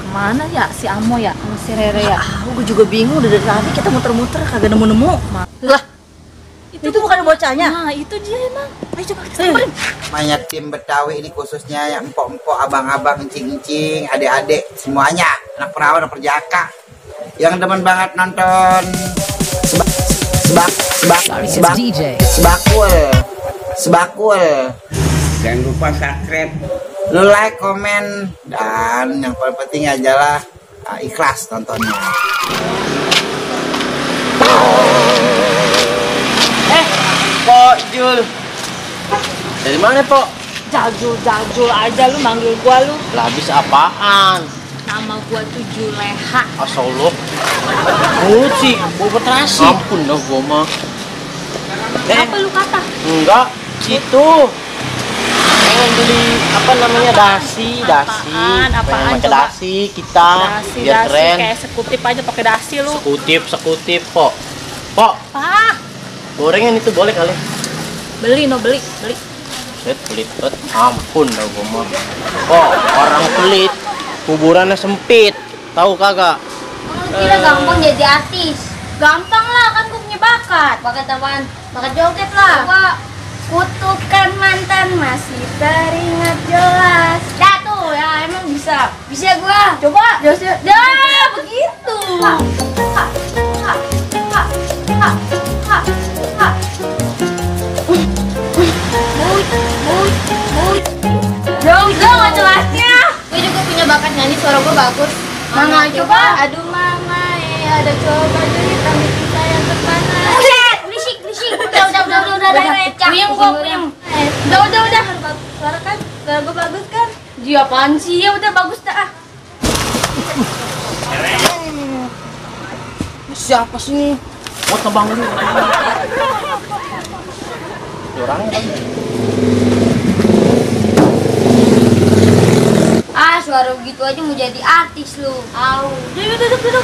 Mana ya si Amo ya sama si Rere ya? Gue juga bingung, udah dari tadi kita muter-muter kagak nemu-nemu. Lah, itu bukan bocahnya. Nah, itu dia emang. Ayo coba kita samperin. Banyak tim Betawi ini khususnya yang empok-empok, abang-abang, encing-encing, adik-adik, semuanya anak perawan, anak perjaka yang demen banget nonton sebakul. Jangan lupa subscribe, lu like, komen, dan yang paling penting adalah ikhlas nontonnya. Pok Jul, dari mana Pok? Jajul aja lu manggil gua lu. Lah habis apaan? Nama gua tuh Juleha. Asal lu mulut sih, gua petrasi. Ampun dah gua mah. Apa lu kata? Enggak, situ pengen beli apa namanya dasi. Apaan Pengen pakai coba? dasi kita biar Dasi keren. kayak sekutip aja pakai dasi lu. Sekutip Pok. Pok, Pak, gorengan itu boleh kali. beli. Set pelit banget. Ampun dah gua mah. Pok, orang pelit kuburannya sempit. Tahu kagak? Kira gampang jadi artis. Gampang lah, kan gue punya bakat. Bakat apaan? Bakat joget lah. Coba kutukan mantan masih teringat jelas. Dah tuh ya, emang bisa. Bisa gua. Coba. Dah begitu. Jauh nggak jelasnya. Gue juga punya bakat nyanyi, suara gue bagus. Mama coba. Aduh mama, ada coba jadi tapi kita yang terpana. Berisik. Udah. Puyeng gua puyeng. Udah. Suara kan, suara gue bagus kan? Dia apaan sih? Ya udah bagus dah. Siapa sih nih? Oh, tebang dulu. Orangnya kan. Suara begitu aja mau jadi artis lu. Au. Duduk.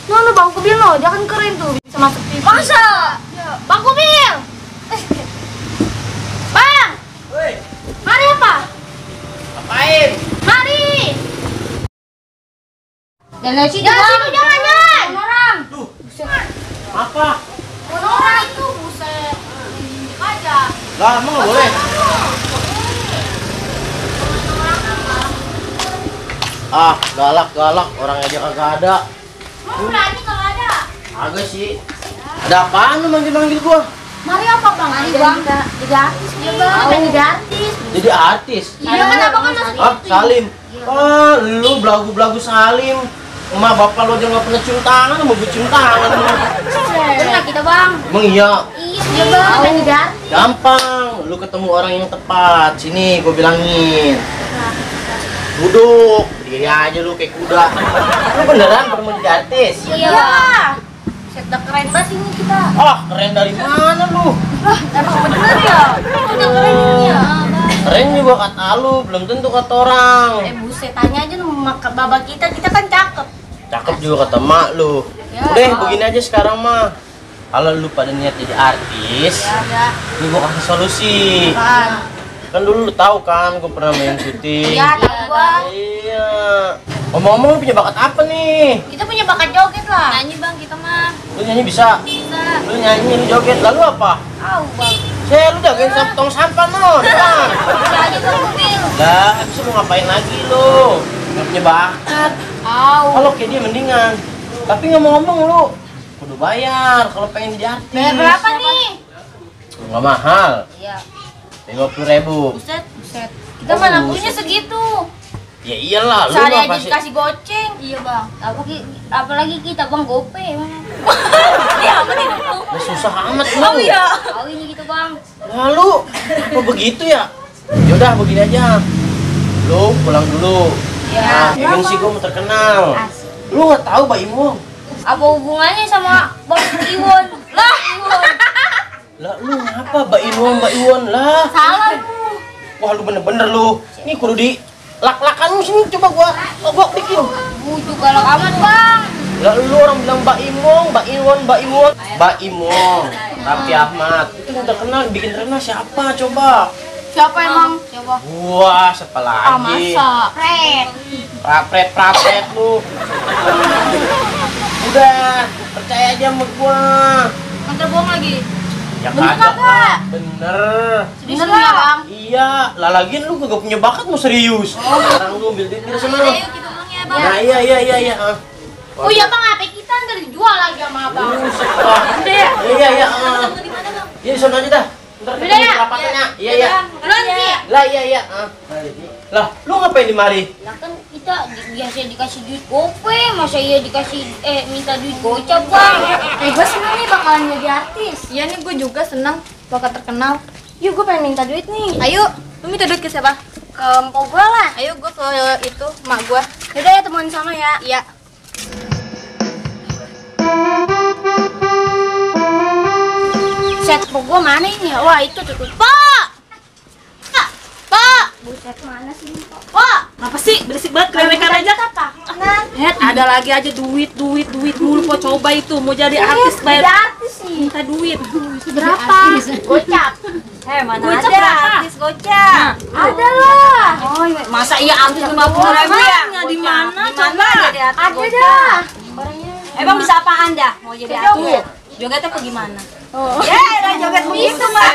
Mana Bang Kubil no, dia kan keren tuh, bisa masuk TV. Masa? Bang Kubil. Bang. Woi, Mari apa? ngapain? Mari. Jangan situ jangan. Orang. Duh, apa? Orang itu buset. Aja. Lah, emang nggak boleh? Ah, galak. Orangnya aja kagak ada. Mau berani kalau ada? Agak sih. Ada apaan lu manggil gua? Mari apa Bang? Mari Bang. Jadi artis dia Bang. Jadi artis. Jadi artis? Iya kan abang kan masuk Ah, Salim. Ah, lu belagu Salim. Emak bapak lu aja nggak pernah cium tangan, mau gue cium tangan. Pernah kita Bang. Emang iya? Iya Bang. Jadi artis. Gampang, lu ketemu orang yang tepat. Sini gue bilangin. Duduk, berdiri aja lu kayak kuda. Lu beneran pernah mau jadi artis? Iya. Set udah keren banget ini kita. Ah, keren dari mana lu? Emang bener ya? Udah keren ini ya. Keren juga kata lu, belum tentu kata orang. Buset, tanya aja lu babak kita kan cakep. Cakep juga kata mak lu. Ya, Udah, begini aja sekarang mah. Kalau lu pada niat jadi artis, Ya. ini gua kasih solusi. Kan. Kan dulu lu tahu kan, gua pernah main syuting. Iya, tahu gua. Iya. Ngomong-ngomong, lu punya bakat apa nih? Kita punya bakat joget lah. Nyanyi Bang kita mah. Lu nyanyi bisa? Bisa. Lu nyanyi, lu joget. Lalu apa? Tahu Bang. Lu jagain tong sampah no, depan. Bisa aja Bang mobil. Lah, abis itu mau ngapain lagi lu? Gak punya bakat. Kalau kayak dia mendingan. Tapi ngomong-ngomong lu kudu bayar kalau pengen jadi artis. Bayar berapa nih? Nggak mahal. Iya. 50.000. Buset. Kita mana punya segitu. Ya iyalah, lu Sehari mah aja pasti. dikasih goceng. Iya Bang. Apalagi kita Bang gope Bang. Iya apa nih? Nah, susah amat lu. Tahu ini gitu Bang. Lalu, kok begitu ya? Yaudah begini aja. Lu pulang dulu. Iya. Nah, MNC gue mau terkenal. Asik. Lu nggak tahu Mbak Imong? Apa hubungannya sama Bang Iwon? Lah, Iwon. Lah lu ngapa Mbak Iwon lah? Salah lu. Wah lu bener-bener lu. Ini kudu di lak-lakan lu sini, coba gua bikin. Butuh galak amat Bang. Lah lu orang bilang Mbak Imong, Mbak Imong. Raffi Ahmad. Itu udah terkenal, bikin terkenal siapa coba? Siapa emang? Siapa? Wah, siapa lagi? Masa? Prapret lu. Udah, percaya aja sama gua. Mantar bohong lagi. Ya Bener kagak, kagak? Bener. Bener ya bang? Iya, lah lagian lu kagak punya bakat mau serius. Sekarang lu ambil duit kita sana lu. Ayo kita pulang ya bang. Nah, iya. Oh iya bang, HP kita ntar dijual lagi sama abang. Udah ya? Iya. Di mana bang? Iya, di sana aja dah. Ntar Udah ketemu ya? rapatannya. Iya. Duluan sih. Lah, iya. Lah, lu ngapain di mari? Lah kan kita biasa dikasih duit gope, masa iya dikasih minta duit gocap bang. Gue seneng nih bakalan jadi artis. Iya nih, gue juga senang bakal terkenal. Yuk, gue pengen minta duit nih. Ayo, Lu minta duit ke siapa? ke empok gue lah. Ayo, gue ke itu, mak gue. Yaudah ya temuan sana ya. Iya. Set empok gue mana ini ya? Wah itu tuh. Pak! Pak! Buset mana sih ini Pak? Pak! Apa sih? Berisik banget, kererekan aja. Apa? Nah, Het, ada lagi aja duit mulu. Kok coba itu, mau jadi artis jadi bayar. artis sih. Minta duit. Berapa? Gocap. Mana Gocap ada berapa? artis gocap? Ada lah. Oh, masa iya artis 50.000 ya? Di mana? Coba jadi artis Ada gocap. dah. Emang bisa apaan dah? Mau jadi artis? Jogetnya apa gimana? Oh. Ya, udah joget begitu mah.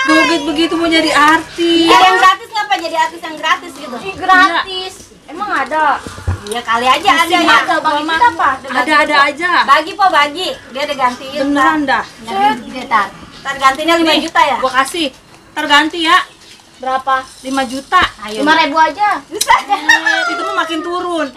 Joget begitu mau jadi artis. Yang gratis ngapa jadi artis yang gratis gitu? Gratis. Emang ada? Iya kali aja ada ya. Ada bang itu apa? Ada aja. Bagi po bagi. Dia ada gantiin. Beneran dah. Ntar gantinya 5 juta ya? Gua kasih. Terganti ya. Berapa? 5 juta. Ayo. 5.000 aja. Bisa. Itu mah makin turun.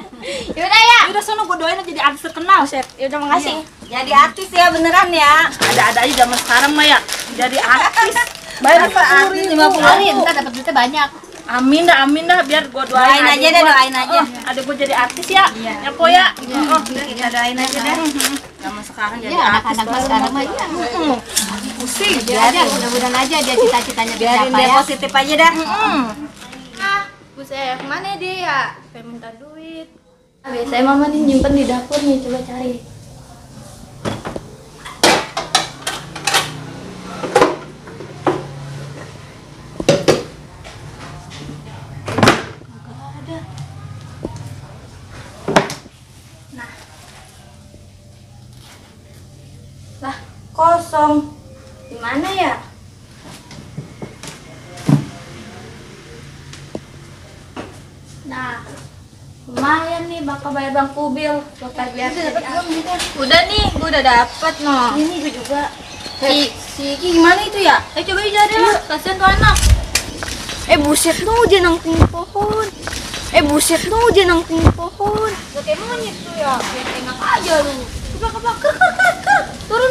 Yaudah ya. Udah sono gua doain jadi artis terkenal, Chef. Yaudah makasih. Jadi artis ya beneran ya. Ada aja zaman sekarang mah ya. Jadi artis. Bayar artis 50.000. Ntar dapat duitnya banyak. Amin dah biar gua Doain aja deh, doain aja. Ada gua jadi artis ya. Ya po ya. Oh, Kita doain aja deh. zaman sekarang jadi Ya artis. anak-anak mah sekarang mah iya. Pusing. Aja mudah-mudahan aja dia cita-citanya Biarin tercapai dia ya. positif aja dah. Buset, mana dia ya? Pengen minta duit. Biasanya mama nih nyimpen di dapur nih, coba cari. Lah, kosong. Gimana ya? Nah, lumayan nih bakal bayar bang kubil. Bakal biar udah nih, gue udah dapet no. Ini gue juga. Si Iki gimana itu ya? Coba aja deh lah, kasihan tuh anak. Buset lu dia nangking pohon. Buset lu dia nangking pohon. Gak kayak monyet tuh ya, enak aja lu. Coba, ker. Turun.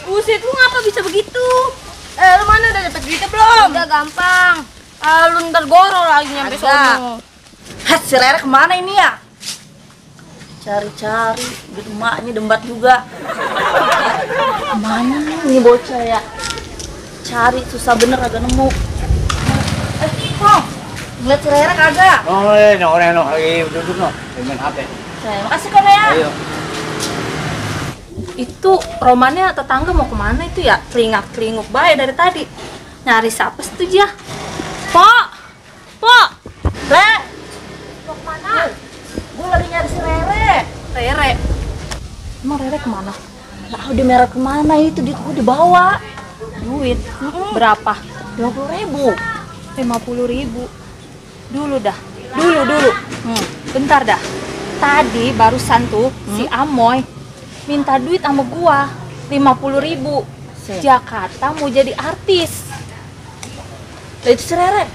Buset, lu ngapa bisa begitu? Lu mana udah dapet duitnya belum? Udah gampang. Lu ntar goro lagi nyampe Ada. sono. Hat, si Rere kemana ini ya? Cari-cari, di emaknya dembat juga. Kemana nih bocah ya? Cari, susah bener agak nemu. Ngeliat si Rere kagak? Oh, ini orang lagi duduk no, main HP. Saya makasih kan ya. Ayo. Itu romannya tetangga mau kemana itu ya? Kelingak-kelinguk baik dari tadi. Nyari siapa sih tuh dia? Pok! Le! Mau kemana? Gue lagi nyari si Rere. Rere. Emang Rere kemana? Lah, dia merah kemana itu? Dia gue dibawa. Duit. Berapa? 50.000. 50.000. Dulu. Bentar dah. Tadi barusan tuh si Amoy minta duit sama gua 50.000. Jakarta mau jadi artis. Lah itu si Rere.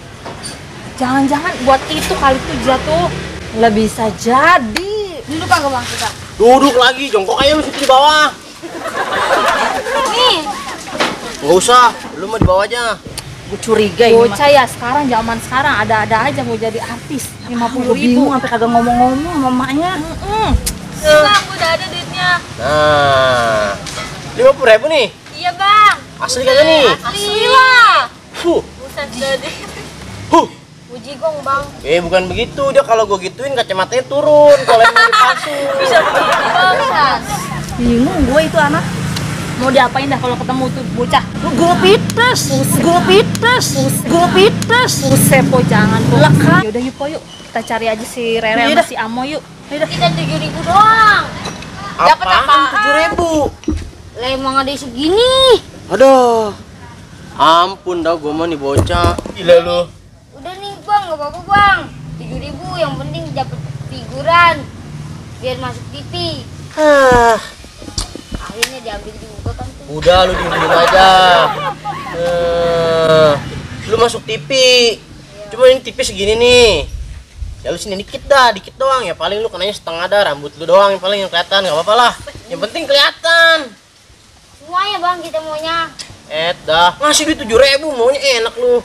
Jangan-jangan buat itu kali tuh jatuh. Lah bisa jadi. Dulu kagak bang kita. Duduk lagi, jongkok aja lu situ di bawah. Nih, Nggak usah, lu mah di bawah aja. Gue curiga ini mah. Bocah ya sekarang, zaman sekarang ada-ada aja mau jadi artis. Gue 50.000. bingung sampai kagak ngomong-ngomong sama emaknya. bang, udah ada duitnya. Nah, 50.000 nih. Iya bang. Asli kagak nih? Asli lah. Huh, Buset jadi. huh. Bujigong bang. Bukan begitu, dia kalau gue gituin kacamatanya turun kalau emang dipalsu. Bisa begitu bang. Bingung gue itu anak. Mau diapain dah kalau ketemu tuh bocah? Gue pites. Buset po, jangan po. Yaudah yuk po yuk. Kita cari aja si Rere sama si Amo yuk. Kita 7.000 doang. Dapat apaan? 7.000. Lah emang ada segini. Aduh. Ampun dah gue mah nih bocah. Gila lu. Udah nih bang, gak apa-apa bang. 7.000 yang penting dapat figuran. Biar masuk TV. Akhirnya diambil juga kan tuh. Udah lu diem aja. Lu masuk TV. Cuma ini TV segini nih. Ya lu sini dikit doang ya, paling lu kenanya setengah dah, rambut lu doang yang paling yang kelihatan, nggak apa-apa lah. Yang penting kelihatan. Semuanya bang kita maunya. Dah, ngasih duit 7.000 maunya enak lu.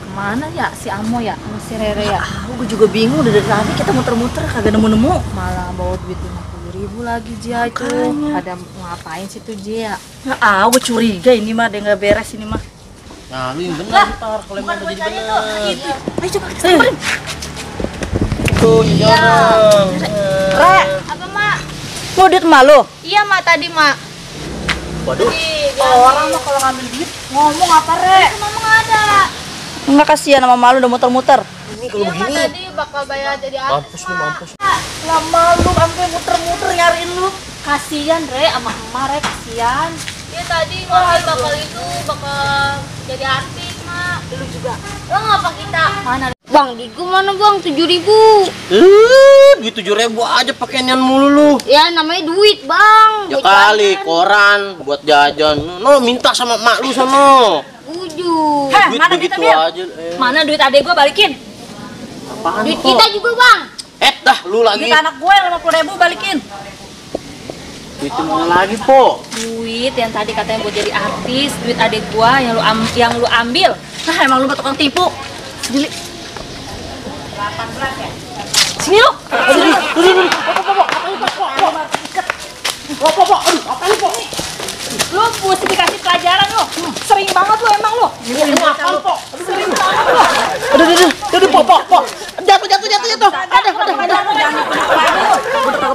Kemana ya si Amo ya sama si Rere ya? Gue juga bingung, udah dari tadi kita muter-muter kagak nemu-nemu. Malah bawa duit 50.000 lagi Jia itu. Pada ngapain sih tuh Jia? Gue curiga ini mah, dia nggak beres ini mah. Nah, lu yang benar ntar kalau emang udah jadi benar. Ayo coba kita samperin. Tuh, jangan. Re, Apa mak? mau duit emak lo? Iya mak, tadi mak. Waduh. Orang mah kalau ngambil duit ngomong apa Re? Mama nggak ada. Enggak, kasihan sama malu udah muter-muter. Ini kalau begini. Tadi bakal bayar jadi Mampus. Lah malu sampai muter-muter nyariin lu. Kasian Re sama emak Re, kasian. Dia tadi mami bakal jadi artis mak. Lu juga. Lo ngapa kita? Mana? Bang, di gua mana bang? 7.000. Duit 7.000 aja pakaian mulu lu. Ya namanya duit bang. Ya kali koran buat jajan. No, minta sama mak lu sono. Tujuh. Duit mana begitu duitnya, Bil? aja. Mana duit adek gua balikin? Apaan Duit kok? kita juga bang. Dah lu lagi. Duit anak gue 50.000 balikin. Duit mana lagi, Po? Duit yang tadi katanya buat jadi artis, duit adek gua yang lu ambil. Nah, emang lu tukang tipu. Sini. Sini lu. Lu mesti dikasih pelajaran lu. Sering banget lu emang lu. Sering banget lu. Sering banget lu. Aduh, Po. Jatuh. Gue udah kagak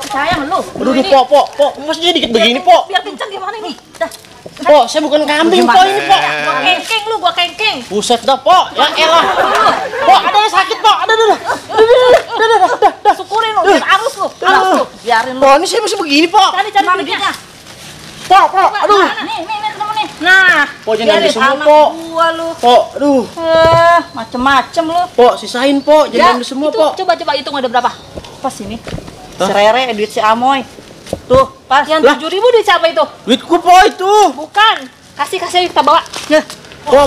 percaya sama lu. Aduh, Po. Maksudnya dikit begini, Po. Biar kenceng gimana nih? Dah. Po, saya bukan kambing, Po, ini, Po. Gua kengkeng. Buset dah, Po. Ya elah. Po, ada yang sakit, Po. Ada. Syukurin lu, biar arus lu. Biarin lu. Po, ini saya masih begini, Po. Cari duitnya. Po, aduh. Nih ketemu nih. Nah, Po, jangan ambil semua, Anak Po. gua lu. Po, aduh. Macem-macem lu. Po, sisain, Po. Jangan ambil semua, itu, Po. coba hitung ada berapa? Pas ini. Si Rere, duit si Amoy. Tuh, pas. Yang 7.000 duit siapa itu? Duitku, Po, itu. Bukan. Kasih kita bawa. Ya. Po.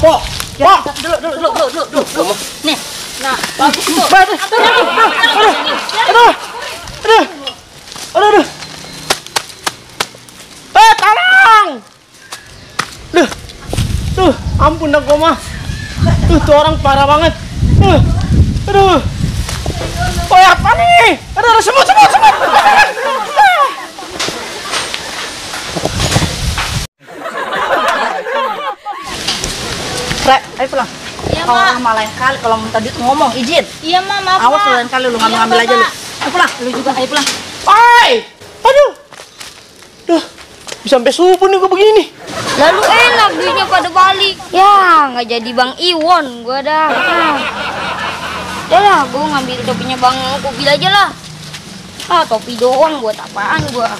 Dulu. Nih. Nah, bagus tuh. Aduh. Tolong. Tuh, ampun dah gua mah. Tuh orang parah banget. Aduh. Oh, apa nih? Aduh, semut. Re, ayo pulang. Iya Kalau mak. orang mah lain kali kalau minta duit ngomong izin. Iya mak, maaf Awas mak. lu lain kali lu ngambil aja lu. Ayo pulang. Lu juga, ayo pulang. Aduh. Duh, bisa sampai subuh nih gua begini. Lalu enak duitnya pada balik. Ya nggak jadi bang Iwon gua dah. Udah lah, gua ngambil topinya bang Kubil aja lah. Topi doang buat apaan gua.